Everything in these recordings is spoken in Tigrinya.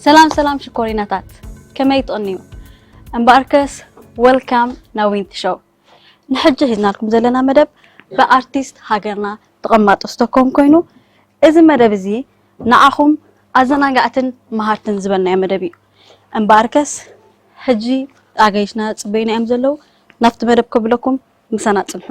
ሰላም ሰላም ሽኮሪናታት፣ ከመይ ትቕንዩ? እምበኣርከስ፣ ወልካም ናብ ዊንቲ ሾው። ንሕጂ ሒዝናልኩም ዘለና መደብ ብኣርቲስት ሃገርና ተቐማጦ ስቶኮም ኮይኑ፣ እዚ መደብ እዚ ንዓኹም ኣዘናጋዕትን መሃርትን ዝበልናዮ መደብ እዩ። እምበኣርከስ፣ ሕጂ ኣጋይሽና ጽበዩና እዮም ዘለዉ። ናብቲ መደብ ከብለኩም፣ ምሳና ጽንሑ።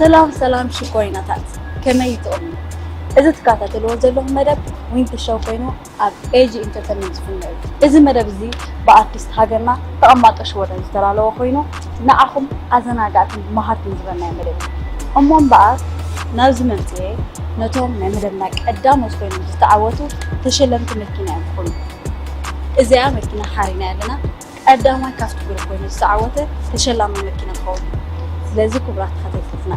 ሰላም ሰላም ሽኮሪናታት፣ ከመይ ትቕኑ? እዚ ትከታተልዎ ዘለኹም መደብ ዊንቲ ሾው ኮይኑ፣ ኣብ ኤጂ ኢንተርተይንመንት ዝፍኖ እዩ። እዚ መደብ እዚ ብኣርቲስት ሃገርና ተቐማጦ ሽወደን ዝተዳለወ ኮይኑ፣ ንዓኹም ኣዘናጋዕትን መሃርትን ዝበልናዮ መደብ እዩ። እሞ እምበኣር፣ ናብዚ መምጽኤ ነቶም ናይ መደብና ቀዳሞት ኮይኖም ዝተዓወቱ ተሸለምቲ መኪና እዮም ክኾኑ። እዚኣ መኪና ሓሪና ኣለና። ቀዳማይ ካብቲ ግሩፕ ኮይኑ ዝተዓወተ ተሸላማይ መኪና ክኸውን እዩ። ስለዚ ክቡራት ተኸታተልትና፣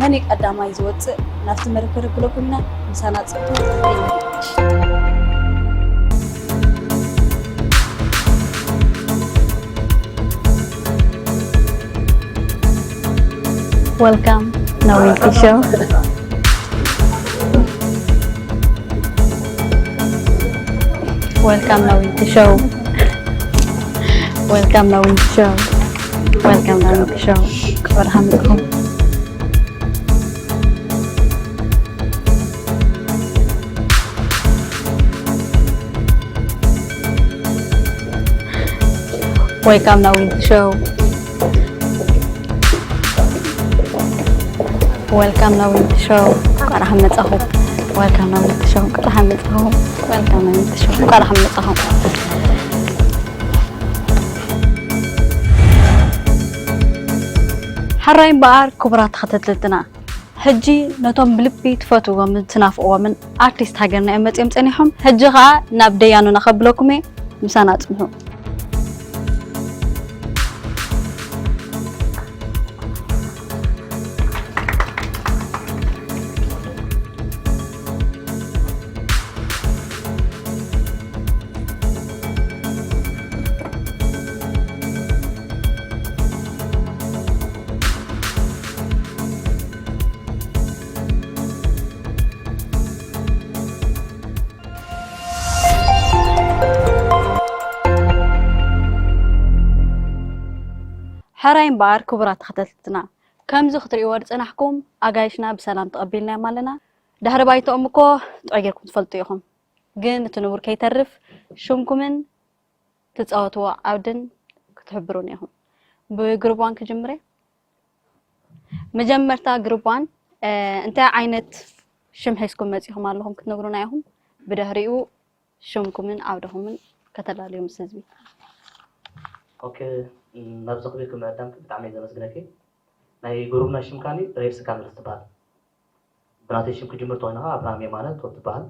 መን እዩ ቀዳማይ ዝወጽእ ናብቲ መደብ ከነብለኩም ኢና። ምሳና ጽንሑ። Welcome ናብ ዊንቲ ሾው። Welcome ናብ ዊንቲ ሾው። Welcome ናብ ዊንቲ ሾው። Welcome ናብ ዊንቲ ሾው። ክብሪ ሃምልኩም። Welcome ናብ ዊንቲ ሾው። Welcome ናብ ዊንቲ ሾው። እንቋዕ ደሓን መጻኹም። Welcome ናብ ዊንቲ ሾው። እንቋዕ ደሓን መጻኹም። Welcome ናብ ዊንቲ ሾው። እንቋዕ ደሓን መጻኹም። ሕራይ እምበኣር ክቡራት ተኸታተልትና፣ ሕጂ ነቶም ብልቢ ትፈትውዎምን ትናፍቕዎምን ኣርቲስት ሃገርና እዮም መጺኦም ጸኒሖም። ሕጂ ኸኣ ናብ ደያኑና ከብለኩም እየ፣ ምሳና ጽንሑ። ሕራይ እምበኣር ክቡራት ተኸታተልትና፣ ከምዚ ክትርእይዎ ዝጸናሕኩም ኣጋይሽና ብሰላም ተቐቢልናዮም ኣለና። ድሕሪ ባይትኦም እኮ ጥዑይ ጌርኩም ትፈልጡ ኢኹም። ግን እቲ ንቡር ከይተርፍ ሽምኩምን ትጻወትዎ ዓውድን ክትሕብሩን ኢኹም። ብግሩብ ዋን ክጅምር እየ። መጀመርታ ግሩብ ዋን፣ እ፣ እንታይ ዓይነት ሽም ሒዝኩም መጺኹም ኣለኹም ክትነግሩና ኢኹም። ብድሕሪኡ ሽምኩምን ዓውድኹምን ከተላልዩ ምስ ህዝቢ። ኦኬ፣ ናብዚ ክብርኩም ምዕዳምኪ ብጣዕሚ እየ ዘመስግነኪ። ናይ ግሩብና ሽም ካኒ ሬድ ስካመርስ ትበሃል። ብናተይ ሽም ክጅምር ተኾይንኻ ኣብርሃም የማነ ትበሃል።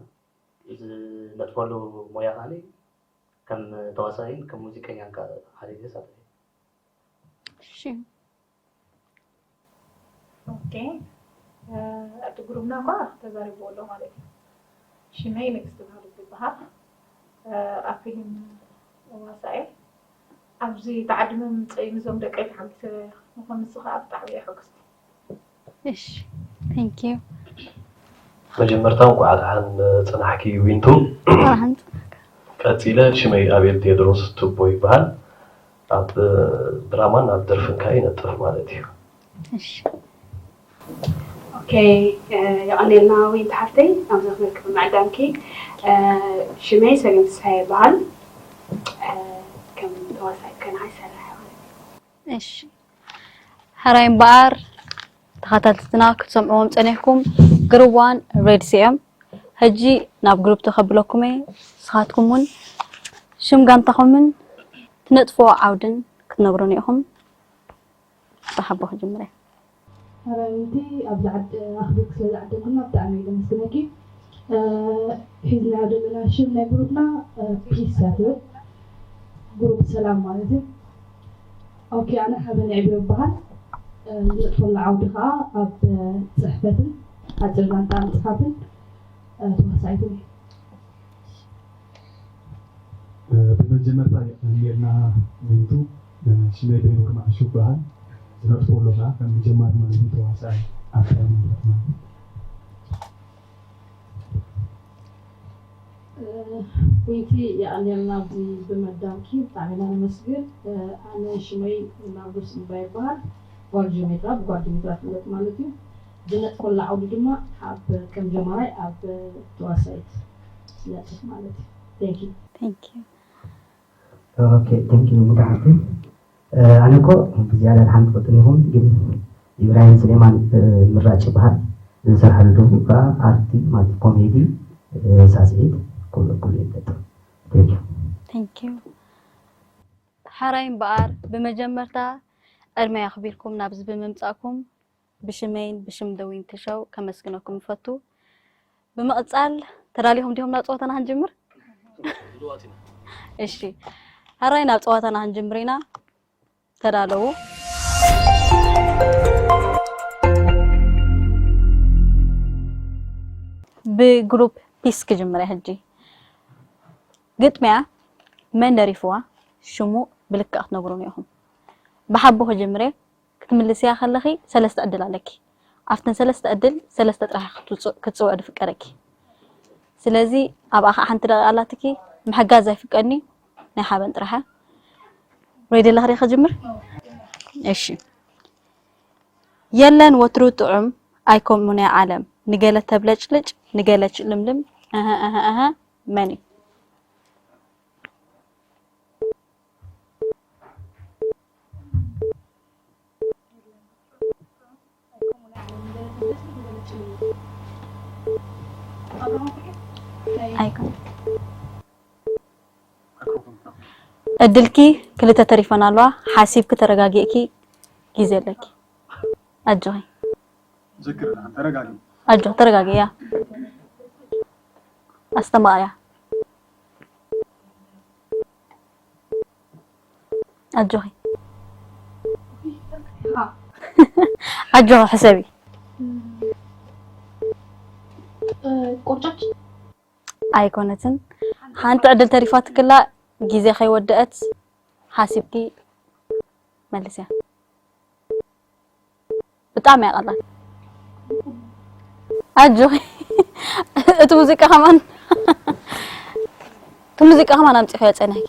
ዝነጥፈሉ ሞያ ካኒ ከም ተዋሳኢን ከም ሙዚቀኛን ከ ሓደ ግዜ ሳተፍ እየ። እሺ። ኦኬ፣ እቲ ግሩብና እኳ ተዛሪብዎ ኣሎ ማለት እዩ። ሽመይ ንግስቲ ባህሪ ዝበሃል ኣፍሪሂም ዋሳኤ። ኣብዚ ተዓዲመ ምምፀይ ንዞም ደቀይ ተሓጊሰ ምኾን ንሱ ከዓ ብጣዕሚ እየ ሕጉስቲ። እሺ፣ thank you። መጀመርታ እንኳዕ ደሓን ፅናሕኪ ዊንቱ። ደሓን ፅናሕካ። ቀፂለ ሽመይ ኣቤል ቴድሮስ ቱቦ ይበሃል። ኣብ ድራማን ኣብ ደርፍን ከዓ ይነጥፍ ማለት እዩ። እሺ። ኦኬ፣ የቐኔልና ዊንቱ ሓፍተይ ናብዚ ክብርኪ ብምዕዳምኪ። ሽመይ ሰገን ፍስሃየ ይበሃል። ከም ተዋሳኢት ከነዓ ይሰርሕ ማለት እዩ። እሺ፣ ሕራይ እምበኣር ተኸታተልትና ክትሰምዕዎም ጸኒሕኩም ግሩብ ዋን ሬድሲ እዮም። ሕጂ ናብ ግሩብ ቱ ከብለኩም እየ። ንስኻትኩም እውን ሽም ጋንታኹምን ትነጥፍዎ ዓውድን ክትነግሩኒ ኢኹም። ብሓቦ ክጅምር እየ። ሕራይ ዊንቲ ኣብዚ ዓዲ ኣኽቢርኪ ስለ ዝዓደምክና ብጣዕሚ እየ ዘመስግነኪ። ሒዝናዮ ዘለና ሽም ናይ ግሩፕና ፒስ እያ ትብል። ግሩፕ ሰላም ማለት እዩ። ኦኬ፣ ኣነ ሓበን ዕብዮ ይበሃል። ዝነጥፈሉ ዓውዲ ከዓ ኣብ ፅሕፈትን ሓፂር ዛንታ ምፅሓፍን ተዋሳኢትን እየ። ብመጀመርታ የቐንየልና ዊንቱ። ሽመይ ቤንኩ ማዕሹ ይበሃል። ዝነጥፎ ኣሎ ከዓ ከም ጀማሪ ማለት እዩ፣ ተዋሳኢ ኣርትራ ማለት ማለት እዩ። ዊንቲ የቐንየልና ኣብዚ ብምዕዳምኪ ብጣዕሚ ኢና ነመስግን። ኣነ ሽመይ ናርዶስ እምባ ይበሃል። ጓል ጀሜትራ ብጓል ጀሜትራ ትፍለጥ ማለት እዩ። ዝነጥፈሉ ዓውዲ ድማ ኣብ ከም ጀማራይ ኣብ ተዋሳኢት ነጥፍ ማለት እዩ። Thank you። Thank you። ኦኬ፣ thank you ሙዳ ሓፍቲ። ኣነ እኮ ብዝያዳ ድሓን ትፈልጡኒ ኢኹም፣ ግን ኢብራሂም ስሌማን ምራጭ ይበሃል። ዝሰርሐሉ ከዓ ኣርቲ ማለት ኮሜዲ ሳስዒት ኩሉ ኩሉ ይፈልጥ። Thank you። Thank you። ሕራይ እምበኣር ብመጀመርታ ዕድመይ ኣኽቢርኩም ናብዚ ብምምጻእኩም ብሽመይን ብሽም ዊንቲ ሾው ከመስግነኩም እፈቱ። ብምቕጻል ተዳሊኹም ዲኹም ናብ ጸወታና ክንጅምር? እሺ፣ ሕራይ ናብ ጸወታና ክንጅምር ኢና። ተዳለዉ። ብግሩፕ ፒስ ክጅምር እየ ሕጂ። ግጥምያ መን ደሪፍዋ ሽሙ ብልክዕ ክትነግሩኒ ኢኹም። ብሓቦ ክጅምር እየ። ክትምልስያ ከለኺ ሰለስተ ዕድል ኣለኪ። ኣብተን ሰለስተ ዕድል ሰለስተ ጥራሕ ክትውፅ- ክትፅውዒ ዝፍቀደኪ። ስለዚ ኣብኣ ከዓ ሓንቲ ደቂቃ ኣላትኪ። ምሕጋዝ ኣይፍቀድኒ፣ ናይ ሓበን ጥራሕ እያ። ሬዲ ኣለኺ ድየ ክጅምር? እሺ። የለን ወትሩ ጥዑም ኣይከምኡ ናይ ዓለም፣ ንገለ ተብለጭልጭ ንገለ ችልምልም፣ እህ እህ እህ፣ መን እዩ? ኣይኮን። ዕድልኪ ክልተ ተሪፈን ኣለዋ። ሓሲብኪ ተረጋጊእኪ ግዜ ኣለኪ። ኣጆኺ። ዝክር ተረጋጊ። ኣጆ ተረጋጊ እያ። ኣስተማቕያ። ኣጆኺ። ኣጆኺ ሕሰቢ። ቁርጫጭ። ኣይኮነትን። ሓንቲ ዕድል ተሪፋትክላ ግዜ ከይወደአት ሓሲብኪ መልስያ። ብጣዕሚ እያ ቀላል። ኣጆኺ። እቲ ሙዚቃ ከማን እቲ ሙዚቃ ከማን ኣምፂኽዮ ፀኒሕኪ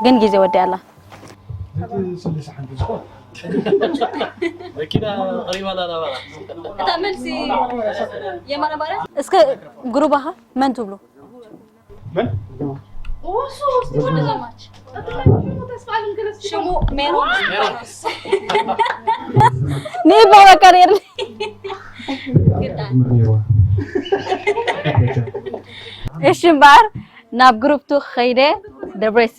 ግን ግዜ ወዲኣ ኣላ። ስልሳ ሓንቲ ዝኾነ መኪና ቀሪባ ኣላ ናባና። እታ መልሲ የማነ ባርያ። እስከ ግሩባኻ መን ትብሉ? መን? ወሱ ወዲ ዘማች ሽሙ ሜሮን ሜሮንስ ንበወ ቀሪር እሺ እምበኣር ናብ ግሩፕ ቱ ከይደ ደብሬሲ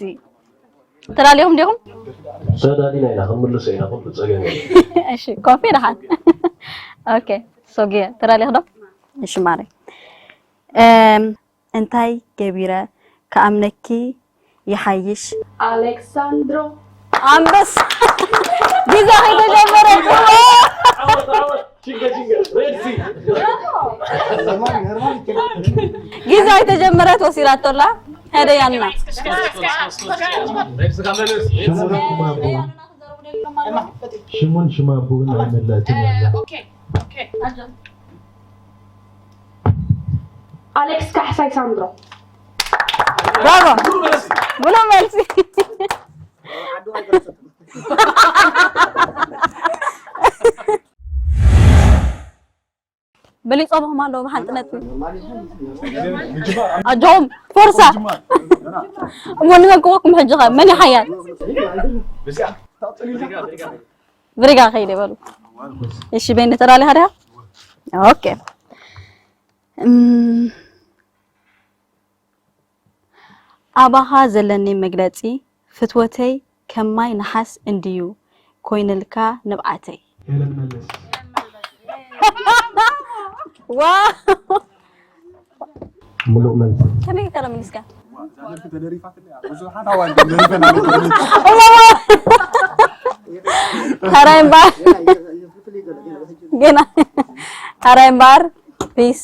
ተዳሊኹም ዲኹም? ተዳሊና ኢና ክንምልሶ ኢና፣ ኩሉ ጸገም የለን። እሺ ኮፊ ደሓን። ኦኬ ሶግየ ተዳሊኽ ዶ? እሺ ማረይ። እም እንታይ ገቢረ ክኣምነኪ ይሓይሽ? ኣሌክሳንድሮ ኣንበስ ግዜ ከይተጀመረ ግዜ ኣይተጀመረት ወሲዳቶ ኣላ። ሄደያና ሽሙን ሽማ ኣቦኡን ኣይመለእትን ኣላ። ኣሌክስ ካሕሳይ ሳንድሮ ብራቮ ብሎ መልሲ በሊጾምኹም ኣለዉ ብሓንቲ ነጥቢ ኣጆኹም ፎርሳ እሞ ንመግቦኩም ሕጂ ኸ መን ይሓያል ብሪጋ ከይደ በሉ እሺ በይነ ተዳሊኻ ዲኻ ኦኬ ኣባኻ ዘለኒ መግለጺ ፍትወተይ ከም ማይ ነሓስ እንድዩ ኮይንልካ ንብዓተይ። ሄለን መለስ። ዋው ሙሉእ መልሲ። ከመይ ኢልካ መሊስካ? ተደሪፋትለያ ብዙሓት ኣዋልድ ደሪፈን ኣለዎ። እዋዋ! ሐራይ እምበኣር ገና ሐራይ እምበኣር ፒስ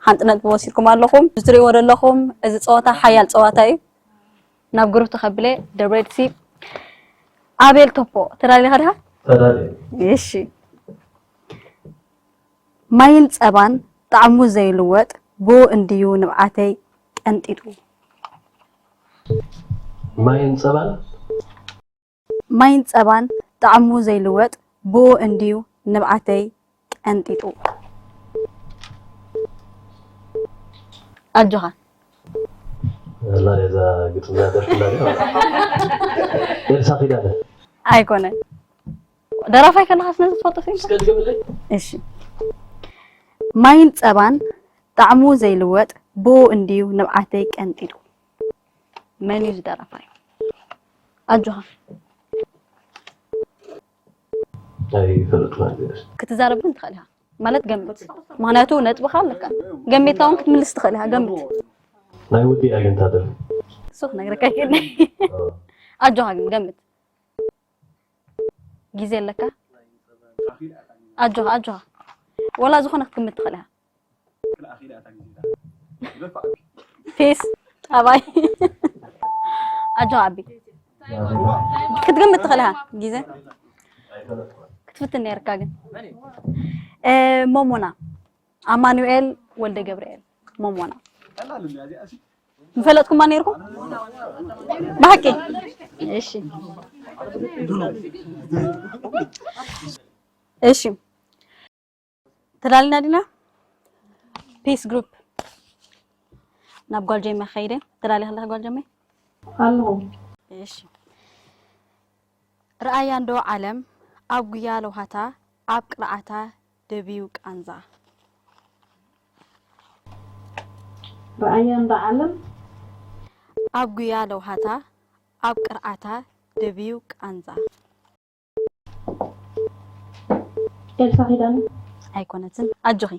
ሓንቲ ነጥቢ ወሲድኩም ኣለኹም። እዚ ትሪእዎ ዘለኹም እዚ ፀወታ ሓያል ፀወታ እዩ። ናብ ግሩፕ ተኸብለ ደብሬድሲ ኣቤል ቶፖ ተዳሊኻ ዲኻ? ተዳልየ። እሺ ማይን ፀባን ጣዕሙ ዘይልወጥ ብኡ እንድዩ ንብዓተይ ቀንጢጡ። ማይን ፀባን ማይን ፀባን ጣዕሙ ዘይልወጥ ብኡ እንድዩ ንብዓተይ ቀንጢጡ። ኣጆኻ ላዛ ግጥም ዛ ደርፊ ላ ኤልሳ ኪዳነ ኣይኮነን ደራፋይ ከለኻስ ነዚ ትፈልጦ ሲ እስከ ድገምለይ እሺ ማይን ፀባን ጣዕሙ ዘይልወጥ ብኡ እንድዩ ንብዓተይ ቀንጢጡ መን እዩ ዝደረፋይ ኣጆኻ ኣይፈልጥና ክትዛረብ ግን ትኽእል ኢኻ ማለት ገምት ምክንያቱ ነጥብኻ ኣለካ ገሚትካ እውን ክትምልስ ትኽእል ኢኻ ገምት ናይ ውዲ ኣግንታ ደርፊ እሱ ክነግረካ ይክእል ኣጆኻ ግን ገምት ግዜ ኣለካ ኣጆኻ ኣጆኻ ወላ ዝኾነ ክትግምት ትኽእል ኢኻ ፒስ ኣባይ ኣጆኻ ኣቢ ክትግምት ትኽእል ኢኻ ግዜ ክትፍትን ነርካ ግን ሞሞና ኣማኑኤል ወልደ ገብርኤል ሞሞና ምፈለጥኩማ ነርኩም ብሓቂ እሺ እሺ ተዳሊና ዲና ፒስ ግሩፕ ናብ ጓል ጀመ ከይደ ተዳሊ ከለካ ጓል ጀመ ኣለኹ እሺ ረኣያ እንዶ ዓለም ኣብ ጉያ ለውሃታ ኣብ ቅርዓታ ደብዩ ቃንዛ ረኣያ እንዶ ዓለም ኣብ ጉያ ለውሃታ ኣብ ቅርዓታ ደብዩ ቃንዛ ኤልሳ ኪዳነ ኣይኮነትን ኣጆኺ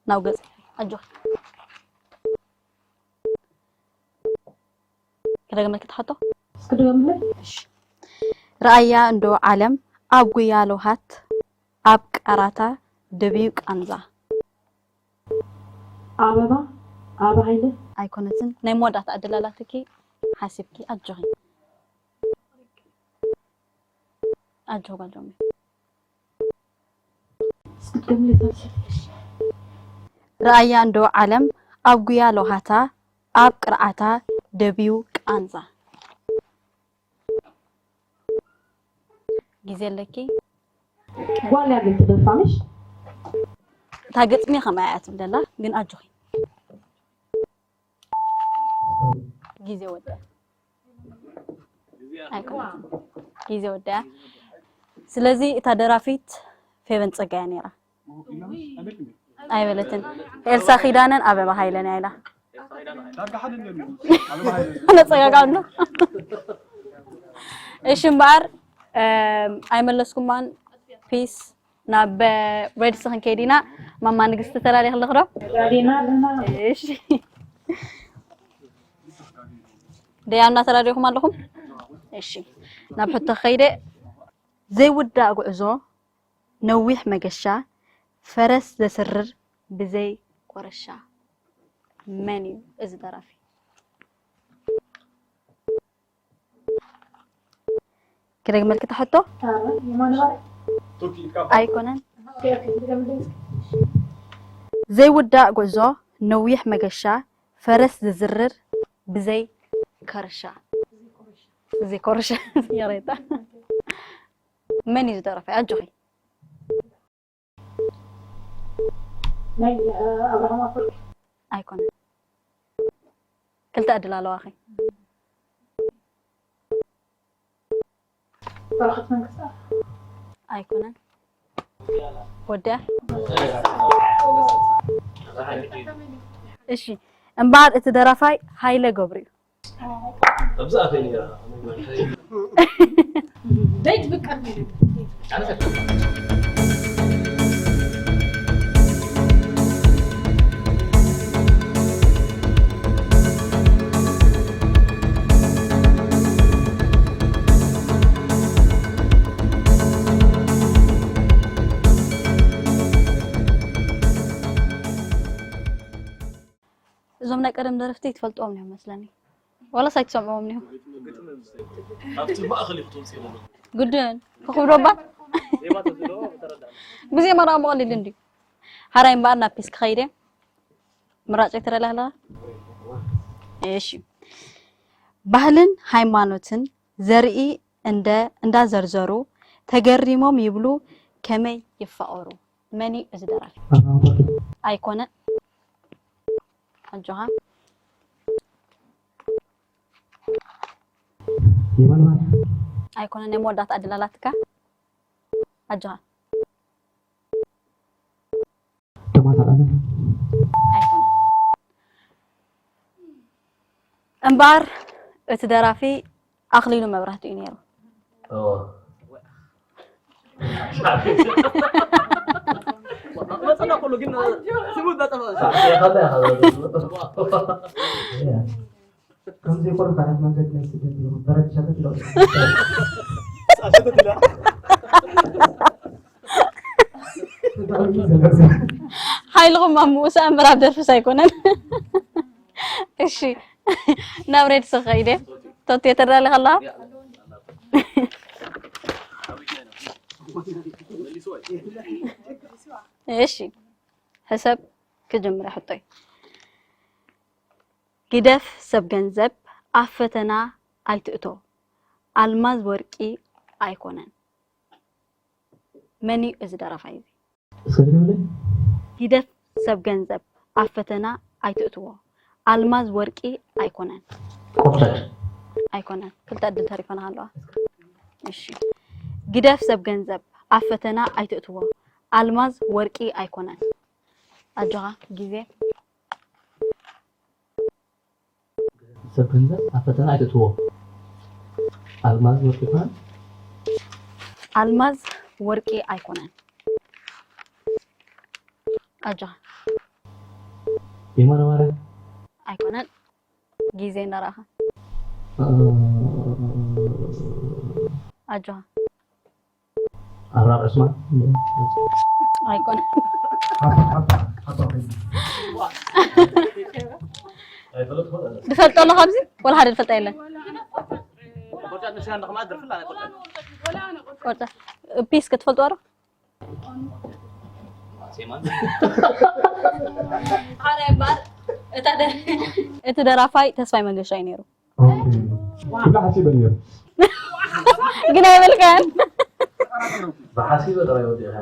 ናብ ገጽ ኣጆኺ ክደግመልኪ ትሓቶ እስኪ ድገምለይ ረኣያ እንዶ ዓለም ኣብ ጉያ ለውሃት ኣብ ቀራታ ደብዩ ቃንዛ ኣበባ ኣበ ሃይለ ኣይኮነትን ናይ መወዳእታ ዕድል ኣላትኪ ሓሲብኪ ኣጆኺ ኣጆ ጓል ጆሚ ረኣያ እንዶ ዓለም ኣብ ጉያ ለውሃታ ኣብ ቅርዓታ ደብዩ ቃንዛ ግዜ ኣለኪ ጓል እያ ግን ትደርፋ ምሽ እታ ግጥሚ ከማይ እያ ትብለላ ግን ኣጆኺ ግዜ ወደ ኣይኮነትን። ግዜ ወዲኣ። ስለዚ እታ ደራፊት ፌቨን ጸጋይ እያ ነይራ። ኣይበለትን። ኤልሳ ኪዳነን ኣበባ ሃይለን እያ ኢላ። ነጸጋጋሉ። እሺ እምበኣር፣ እም፣ ኣይመለስኩማን። ፒስ። ናብ ሬድስ ክንከይድ ኢና። ማማ ንግስቲ ተላልየ ከለኹ ዶ? እሺ። ደያና ተራዲኹም ኣለኹም? እሺ። ናብ ሕቶ ከይደ። ዘይውዳእ ጉዕዞ፣ ነዊሕ መገሻ፣ ፈረስ ዘስርር ብዘይ ኮረሻ። መን እዩ እዚ ደራፊ? ክደግመልኪ እታ ሕቶ? ኣይኮነን። ዘይውዳእ ጉዕዞ፣ ነዊሕ መገሻ፣ ፈረስ ዝዝርር ብዘይ ከርሻ። ብዘይ ኮርሻ። የሬታ። መን እዩ ዝደረፈ? ኣጆኺ። ናይ ኣብርሃም ኣፈወርቂ። ኣይኮነን። ክልተ ዕድል ኣለዋኺ። በረኸት መንግስቱ። ኣይኮነን። ወዲያ። እሺ እምበኣር እቲ ደራፋይ ሃይለ ገብሩ እዩ። ኣብዚ ኣፈይ ነይራ። ደይ ትፍቀር ነይሩ። ኣነ ፈተና። እዞም ናይ ቀደም ደረፍቲ ትፈልጥዎም እዮም መስለኒ። ዋላስ ኣይትሰምዕዎም እዮም? ኣብቲ ማእኸል እዩ ክትወፅእ የብሉን። ግድን። ክኽብዶ እባ? ዜማ ተዝሎ ተረዳእና። ብዜማ ደኣ ምቐሊል እንድዩ። ሓራይ እምበኣር ናብ ፒስ ክኸይድ እየ። ምራጨይ ትረዳለኻ? እሺ። ባህልን ሃይማኖትን ዘርኢ እንደ እንዳዘርዘሩ ተገሪሞም ይብሉ ከመይ ይፋቐሩ። መን እዩ እዚ ደራፊ? ኣብርሃም ኣፈወርቂ። ኣይኮነን። ኣጆኻ። የማነ ባርያ። ኣይኮነን። ናይ መወዳእታ ዕድል ኣላትካ። ኣጆኻ። ቶማስ ኣርኣያ። ኣይኮነን። እምበኣር እቲ ደራፊ ኣኽሊሉ መብራህቱ እዩ ነይሩ። እዎ። መጸና ኩሉ ግን ስሙ እንዳጠፋ። ሳዕስዒ ከላ ኢኻ ዘረድእ። ከምዚ ይኹን በረድ መንገዲ ናይ ስደት እዩ። በረድ ሸተት ኢሎ። ሳዕስዒ ተትላ። ሓይልኹም ኣብ ምውሳእ እምበር ኣብ ደርፍስ ኣይኮነን። እሺ፣ ናብ ሬድስ ከይደ። ቶቲ የተዳለ ከላ። እሺ፣ ሕሰብ ክጅምር ሕቶይ። ግደፍ ሰብ ገንዘብ ኣብ ፈተና ኣይትእቶ። ኣልማዝ ወርቂ ኣይኮነን። መን እዩ እዚ ደራፋይ እዚ? እስከ ድገምለይ። ግደፍ ሰብ ገንዘብ ኣብ ፈተና ኣይትእትዎ። ኣልማዝ ወርቂ ኣይኮነን። ቆርጠድ። ኣይኮነን። ክልተ ዕድል ተሪፈና ኣለዋ። እሺ። ግደፍ ሰብ ገንዘብ ኣብ ፈተና ኣይትእትዎ። ኣልማዝ ወርቂ ኣይኮነን። ኣጆኻ ግዜ። ሰብ ገንዘብ ኣብ ፈተና ኣይትእትዎ። ኣልማዝ ወርቂ ይኮነን። ኣልማዝ ወርቂ ኣይኮነን። ኣጆኻ። የማነ ማርያም። ኣይኮነን። ግዜ እንዳረኣኻ። እ፣ ኣጆኻ። ኣብራር ዑስማን። ኣይኮነን። ሓባ፣ ሓባ፣ ሓባ ኮይኑ። ዝፈልጦ ኣሎ ካብዚ? ወላ ሓደ ዝፈልጣ የለን። ቆርጫ፣ ፒስ ክትፈልጥዋ ዶ? ኣረ እምበኣር፣ እታ ደ-፣ እቲ ደራፋይ ተስፋይ መንገሻ እዩ ነይሩ። ኦኬ። ኩሉ ሓሲበ ነይሩ። ግን ኣይበልካን። ብሓሲበ ጥራይ ወዲእኻ።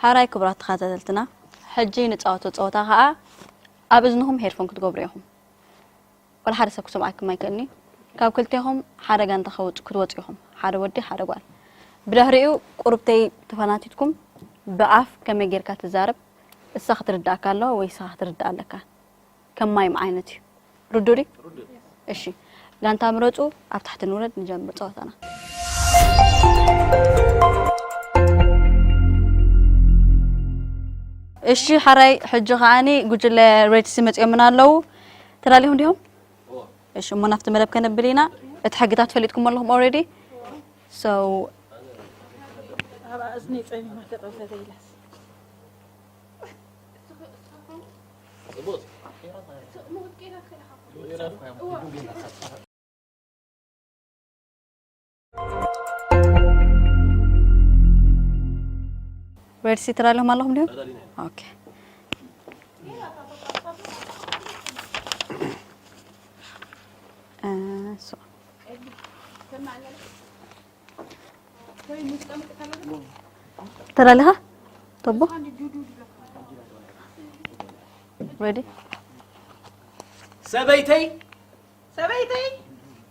ኣራይ ክቡራት ተኸታተልትና፣ ሕጂ ንጻወቶ ጸወታ ከኣ ኣብ እዝንኹም ሄድፎን ክትገብሩ ኢኹም። ወላ ሓደ ሰብ ክሰምዓኩም ኣይክእልኒ። ካብ ክልቴኹም ሓደ ጋንታ ከውጽ-፣ ክትወጽኡ ኢኹም። ሓደ ወዲ፣ ሓደ ጓል። ብድሕሪኡ ቁሩብተይ ተፈናቲትኩም ብኣፍ ከመይ ጌርካ ትዛረብ፣ እሳ ክትርድኣካ ኣለዋ ወይ እሳ ክትርድኣ ኣለካ። ከም ማይም ዓይነት እዩ። ርዱእ ድዩ? እሺ። ጋንታ ምረጹ፣ ኣብ ታሕቲ ንውረድ፣ ንጀምር ጸወታና። እሺ፣ ሓራይ፣ ሕጂ ከዓኒ ጉጅለ ሬድሲ መጺኦምና ኣለዉ። ተዳሊኹም ዲኹም? እሺ፣ እሞ ናብቲ መደብ ከነብል ኢና። እቲ ሕግታት ፈሊጥኩሞ ኣለኹም ኦልሬዲ? So፣ ኣብ እዝነይ ጸሚማ ተጠውፈተ ኢላስ። ሬድሲ ተዳሊኹም ኣለኹም ድዩ? ኦኬ። እ፣ ሶ። ተዳሊኻ? ቶቦ? ሬዲ? ሰበይተይ ሰበይተይ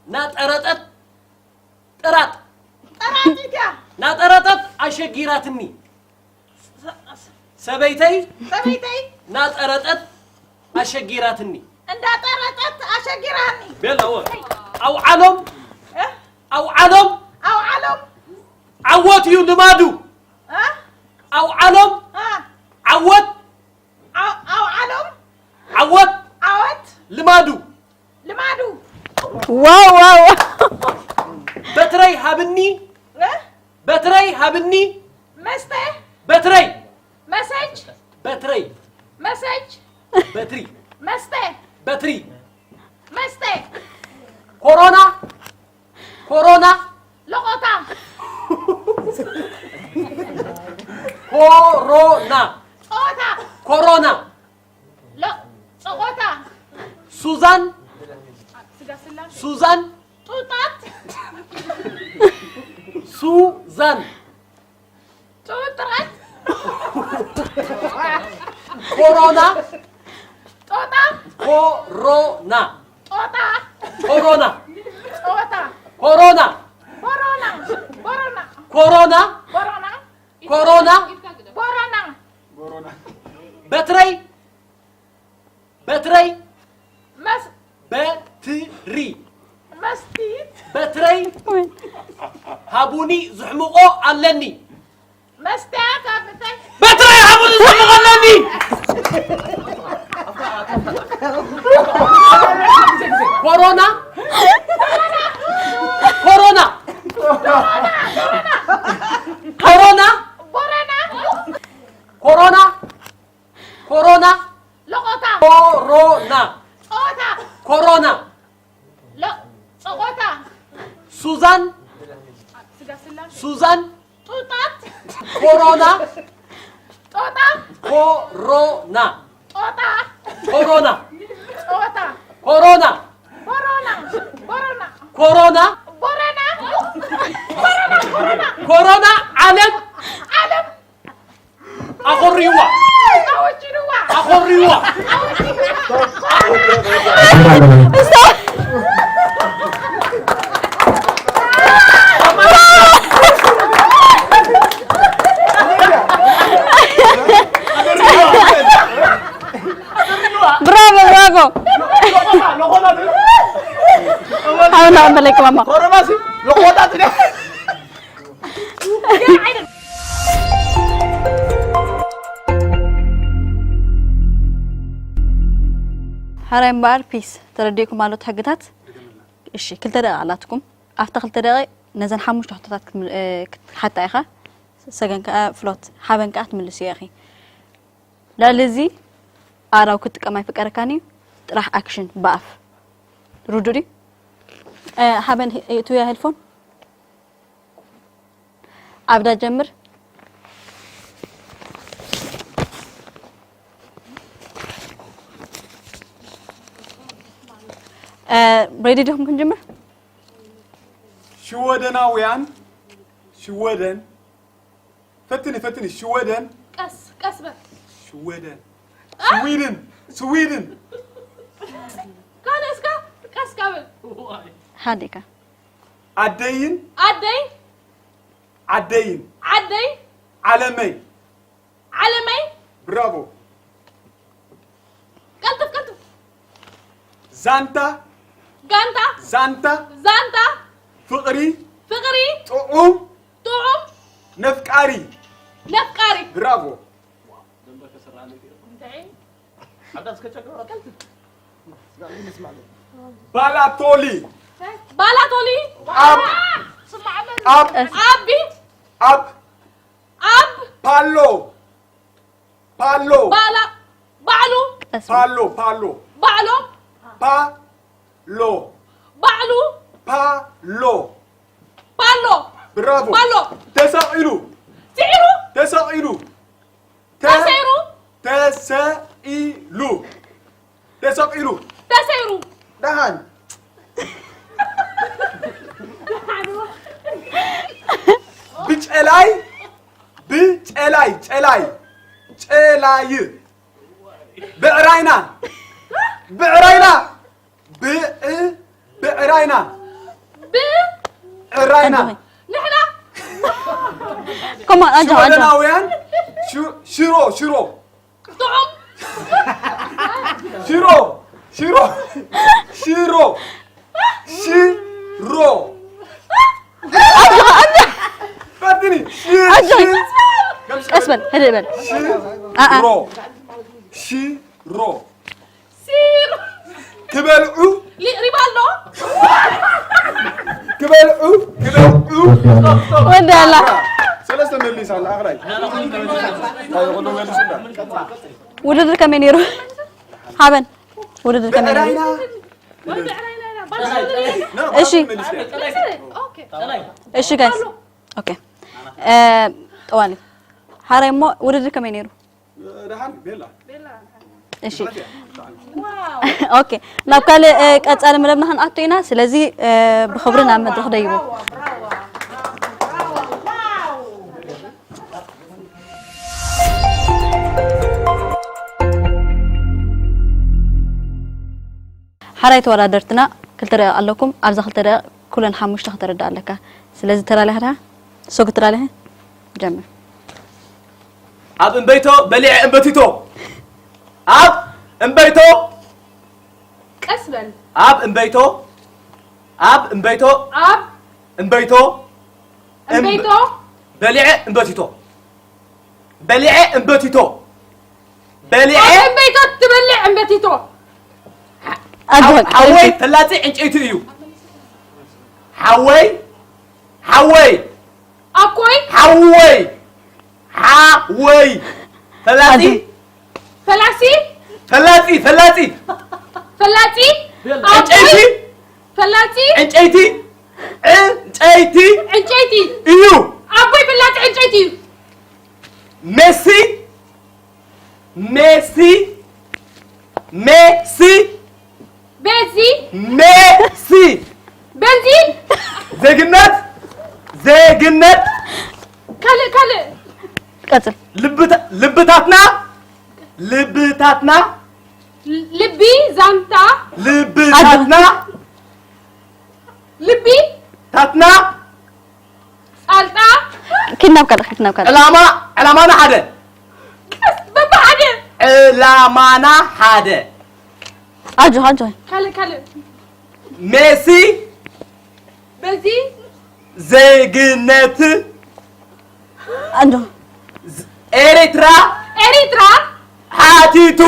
ናጠረጠት ጥራጥ ጠራጢት እያ። ናጠረጠት ኣሸጊራትኒ። ሰበይተይ ሰበይተይ ናጠረጠት ኣሸጊራትኒ። እንዳጠረጠት ኣሸጊራኒ። ቤላ ወ ኣውዓሎም እ? ኣውዓሎም ኣውዓሎም ዓወት እዩ ልማዱ። እ? ኣውዓሎም እ? ዓወት ኣው- ኣውዓሎም ዓወት ዓወት ልማዱ። ልማዱ። ዋው ዋው። በትረይ ሃብኒ እ? በትረይ ሃብኒ መስተ በትረይ መሰጅ በትረይ መሰጅ በትሪ መስተ በትሪ መስተ ኮሮና ኮሮና ለቆታ ኮሮና ጾታ ኮሮና ለ- ጸቆታ ሱዛን ስጋ ስላሴ ሱዛን ጡጣት ሱዛን ጡጥራት ኮሮና ጦጣ ኮሮና ጦጣ ኮሮና ጦታ ኮሮና ኮሮና ኮሮና ኮሮና ኮሮና ኮሮና ኮሮና በትረይ በትረይ መስ በትሪ መስቲት በትረይ ሃቡኒ ዝሕምቆ ኣለኒ መስትያ ካብ ምንታይ በትረይ ሃቡኒ ዝሕምቆ ኣለኒ። ኮሮና ኮሮና ኮሮና ቦረና ኮሮና ኮሮና ለቆታ ኮሮና ጾታ ኮሮና ለ- ጸቆታ ሱዛን ስጋ ስላሴ ሱዛን ጡጣት ኮሮና ጦጣ ኮሮና ጦጣ ኮሮና ጦታ ኮሮና ቦሮና ቦሮና ኮሮና ቦረና ኮሮና ዓለም ዓለም ኣኾርይዋ ኣወጅንዋ ኣኾርይዋ ብራቮ ብራቮ። ሓውና መለክ ማማ። ኮሮናሲ ለቆጣት ሓራይ እምበኣር ፒስ ተረዲእኩም ኣሎ እቲ ሕግታት። እሺ ክልተ ደቂቕ ኣላትኩም። ኣብታ ክልተ ደቂቕ ነዘን ሓሙሽተ ሕቶታት ክትም- እ፣ ክትሓታ ኢኻ። ሰገን ከኣ ፍሎት ሓበን ከኣ ትምልስዮ ኢኺ። ልዕሊ እዚ ኣእዳው ክትጥቀም ኣይፍቀደካን እዩ። ጥራሕ ኣክሽን ብኣፍ። ርዱእ ድዩ? እ፣ ሓበን ሂ- እትውያ ሄልፎን ኣብዳ ጀምር። እ፣ ሬዲ ዲኹም ክንጅምር? ሽወደናውያን ሽወደን ፈትኒ ፈትኒ ሽወደን ቀስ ወደ ስዊድን፣ ስዊድን። ካነ እስካ ቀስ ካብል። ሃዲካ ኣደይን ኣደይ ዓደይን ዓደይ ዓለመይ ዓለመይ ብራቮ። ቀልጥፍ ቀልጥፍ። ዛንታ ጋንታ ዛንታ ዛንታ ፍቕሪ ፍቕሪ ጥዑም ጥዑም ነፍቃሪ ነፍቃሪ ብራቮ። ባላቶሊ ባላቶሊ ኣብ ኣብ ኣቢ ኣብ ኣብ ፓሎ ፓሎ ባላ ባዕሉ ቀስ ፓሎ ፓሎ ባዕሎ ፓሎ ባዕሉ ፓሎ ባሎ ብራቮ ፓሎ ተሰቒሉ ስዒሩ ተሰቒሉ ተ- ተሰይሩ ተሰኢሉ ተሰቒሉ ተሰይሩ ደሓን ብጨላይ ብጨላይ ጨላይ ጨላይ ብዕራይና ብዕራይና ብዕ ብዕራይና ብ ዕራይና ንሕና ከማን ኣጆ ኣጆ ሽወደናውያን ሽ- ሽሮ ሽሮ ጥዑም ሽሮ ሽሮ ሽሮ ሽሮ ፈትኒ ሽ- ኣጆ ሽ- ቀስ በል ህድእ በል ኣኣ ሽሮ ሽሮ ሲሩ ክበልዑ ሊቕሪባ ኣሎ ክበልዑ ክበልዑ ወዳላ ሰለስተ መሊሳ ኣላ ኣኽላይ ኩሉ መሊሱ ውድድር ከመይ ነይሩ? ሓበን ውድድር ከመይ ነይሩ? ብዕራይና እሺ። እሺ ጋይስ ኦኬ ጠዋሊ ሓራይ እሞ ውድድር ከመይ ነይሩ? ደሓን ቤላ እሺ ኦኬ ናብ ካልእ ቀጻሊ መደብና ክንኣቱ ኢና። ስለዚ ብኽብሪ ናብ መድረኽ ደይቡ። ሓራይ ተወዳደርትና ክልተ ደቂቕ ኣለኩም። ኣብዛ ክልተ ደቂቕ ኩለን ሓሙሽተ ከተረድእ ኣለካ። ስለዚ ተላልያ ኸዳ ሶግ ተላልያ ጀምር። ኣብ እምበይቶ በሊዐ እምበቲቶ ኣብ እምበይቶ ቀስ በል ኣብ እምበይቶ ኣብ እምበይቶ ኣብ እምበይቶ እምበይቶ በሊዐ እምበቲቶ በሊዐ እምበቲቶ በሊዐ ኣብ እምበይቶ ትበልዕ እምበቲቶ ኣጆ ሓወይ ፈላጺ ዕንጨይቲ እዩ። ሓወይ ሓወይ ኣኮይ ሓወይ ሓወይ ፈላጺ ኣጆ ፈላሲ ፈላጺ ፈላጺ ፈላጺ ዕንጨይቲ ኣኮይ ፈላጺ ዕንጨይቲ ዕንጨይቲ ዕንጨይቲ እዩ። ኣቦይ ፈላጺ ዕንጨይቲ እዩ። ሜሲ ሜሲ ሜሲ ቤዚ ሜሲ ቤዚ ዜግነት ዜግነት ካልእ ካልእ ቀጽል ልብታ- ልብታትና ልብታትና ልቢ ዛንታ ልብታትና ልቢ ታትና ጻልጣ ኪድ ናብ ካልእ ኪድ ናብ ካልእ ዕላማ ዕላማና ሓደ ቀስ በብሓደ ዕላማና ሓደ ኣጆ ኣጆ ካልእ ካልእ ሜሲ በዚ ዜግነት ኣጆ ኤሪትራ ኤሪትራ ሓቲቱ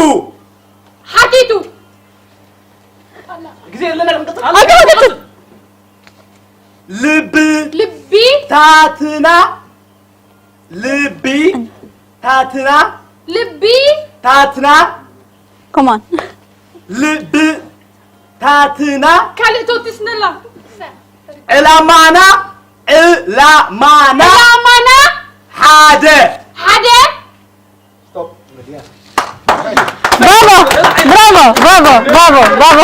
ሓቲቱ ግዜ የለና ክንቅጽል ኣጆ ኣጆ ልብ ልቢ ታትና ልቢ ታትና ልቢ ታትና ከማን ልብ ታትና ካልእ ተወትስነላ ዕላማና ዕላማና ዕላማና ሓደ ሓደ ብራቮ ብራቮ ብራቮ ብራቮ ብራቮ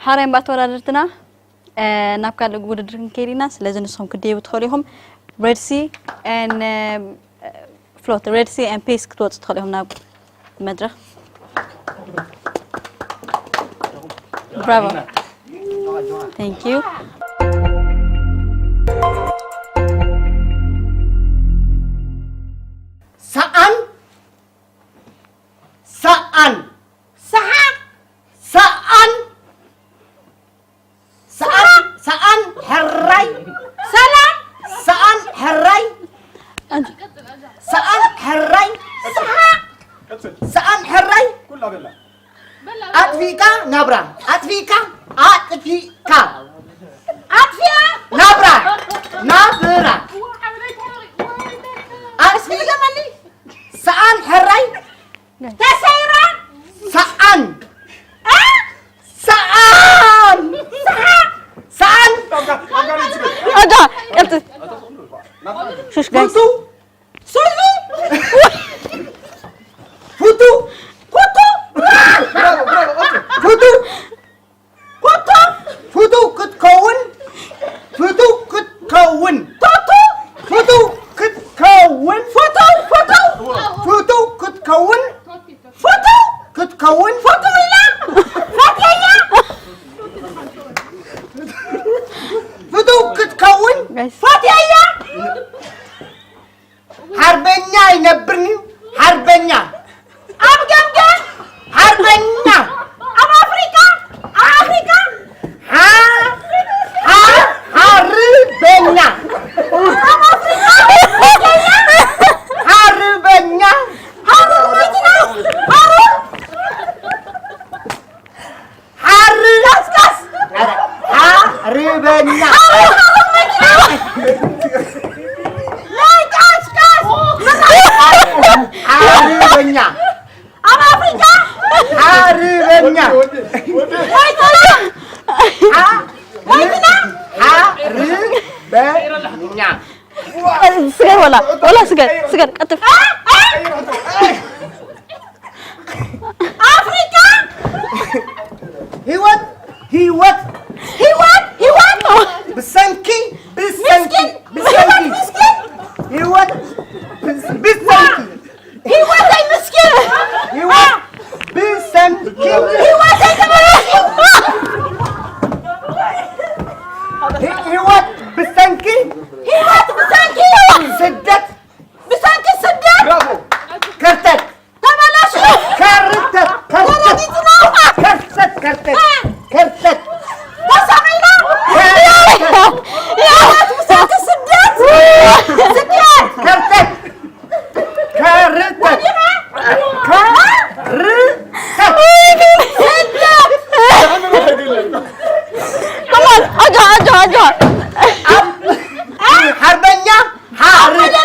ሓራይ እምበኣር ተወዳደርትና ናብ ካልእ ውድድር ክንከይድ ኢና። ስለዚ ንስኹም ክትድየቡ ትኽእሉ ኢኹም። ሬድ ሲ ን ፍሎት፣ ሬድ ሲ ን ፔስ ክትወፁ ትኽእሉ ኢኹም ናብ መድረኽ። ብራቮ። Thank you። ሰኣን ሰኣን ሰሓ ሰኣን ሰኣን ሰኣን ሕራይ ሰላም ሰኣን ሕራይ ሰኣን ሕራይ ሰሓ ሰኣን ሕራይ ኣጥፊእካ ናብራ ኣጥፊእካ ኣጥፊእካ ኣጥፊኣ ናብራ ናብራ ኣጥፊእካ ሰኣን ሕራይ ተሰይራ ሰኣን ሰኣን ሰኣን ኣጋ ቀጥል። ሹሽ ጋይስ። ፉቱ ሱዚ ፉቱ ኩቱ ፉቱ ኩቱ ፉቱ ክትከውን ፉቱ ክትከውን ፉቱ ፉቱ ክትከውን ፉቱ ፉቱ ፉቱ ክትከውን ፉቱ ክትከውን ፉቱ ኢላ ፈትየያ ፉቱ ክትከውን ፈትየያ ሓርበኛ ኣይነብርን እዩ ሓርበኛ ኣብ ገምገም ሓርበኛ ኣብ ኣፍሪካ ኣብ ኣፍሪካ ሓ- ሓ- ሓርበኛ ኣብ ኣፍሪካ ሓርበኛ ሓርበኛ ሓርበኛ ሓር ቀስቀስ ሓርበኛ ሓርበኛ ኣብ ኣፍሪካ ሓርበኛ ሓርበኛ ስገድ ወላ ወላ ስገድ ስገድ ቀጥል። ኣፍሪካ ህይወት ህይወት ህይወት ህይወት ብሰንኪ ብሰንኪ ብሰንኪ ህይወት ብሰንኪ ህይወተይ ምስኪን ህይወት ብሰንኪ ህይወተይ ተበላሽዩ ህይወት ብሰንኪ ህይወት ብሰንኪ ስደት ብሰንኪ ስደት ከርተት ተበላሽዩ ከርተት ከርተት ተረጊጥና ከርተት ከርተት ከርተት ተሳቒና ከርተት ህይወት ብሰንኪ ስደት ስደት ከርተት ከርተት ከርተት ስደት ከማን ኣጆ ኣጆ ኣጆ ሓርበኛ ሓርበኛ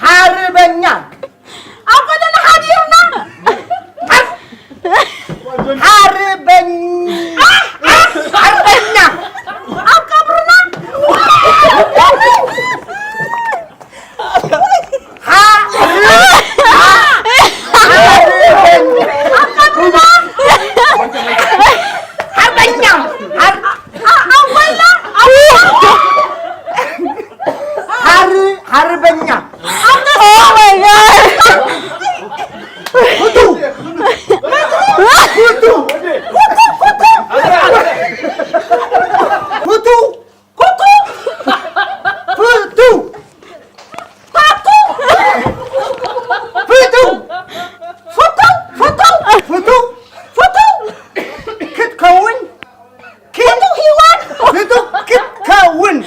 ሓርበኛ ኣብ ጎደና ሓዲርና ሓርበኛ ሓርበኛ ኣብ ቀብርና ሓርበኛ ሓርበኛ ፍቱ ፍቱ ፍቱ ፍቱ ፍቱ ፍቱ ፍቱ ፍቱ ፍቱ ክትከውን ፍቱ ህይወት ፍቱ ክትከውን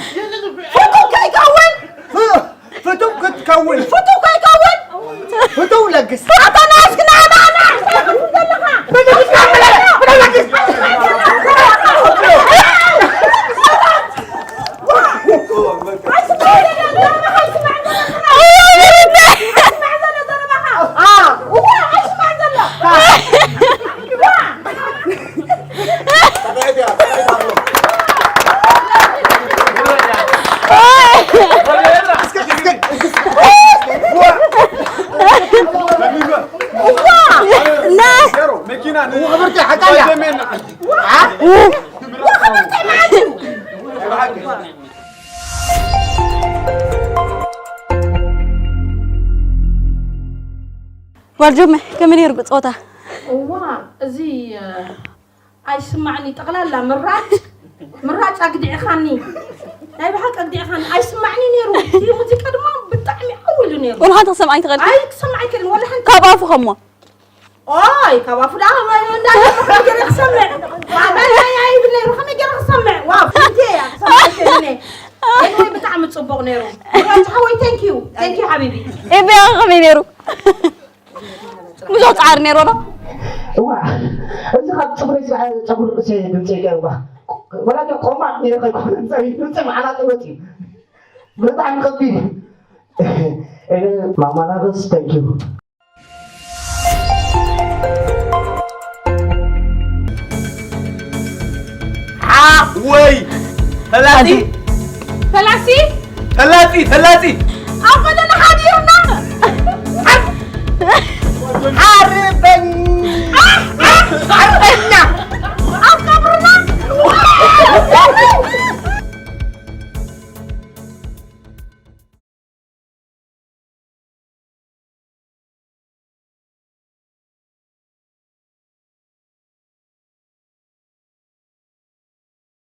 ፍቱ ከይከውን ፍቱ ክትከውን ፍቱ ከይከውን ፍቱ ለግስ ኣታ ናስክና ኣባና ኣ ጓል ጆመ ከመይ ነይሩ ጸወታ? እዋ እዚ ኣይስማዕኒ ጠቕላላ ምራጭ ምራጭ ኣግዲዕኻኒ ናይ ብሓቂ ኣግዲዕኻኒ ኣይስማዕኒ ነይሩ እቲ ሙዚቃ ድማ ብጣዕሚ ዓው ኢሉ ነይሩ ወላ ሓንቲ ክሰምዓይ ትኽእል ኣይ ክሰማዕ ኣይክእልን ወላ ሓንቲ ካብ ኣፉ ከሞ ኦይ ካብ ኣፉ ደኣ እንዳገረ ክሰምዕ ባባይ ኣይብል ነይሩ ከመይ ገረ ክሰምዕ ዋው ፍንቴ እያ ክሰምዕ ኣይክእልን እየ Anyway ብጣዕሚ ፅቡቕ ነይሩ ምራጭ ሓወይ thank you thank you ሓቢቢ ኤበያ ከመይ ነይሩ ብዙሕ ፃዕሪ ነይሮ ዶ እዋ እዚ ካብ ፅፍረይ ስራሕ ፀጉሪ ርእሰ ድምፀይ ገርባ ወላከ ቆማጥ ነይረ ከይኮነ ድምፀይ መዓናጢ ወፂ ብጣዕሚ ከቢድ ማማናበስ thank you ወይ ፈላጺ ፈላሲ ፈላጺ ፈላጺ ኣብ መደና ሓዲርና ሓርበኝ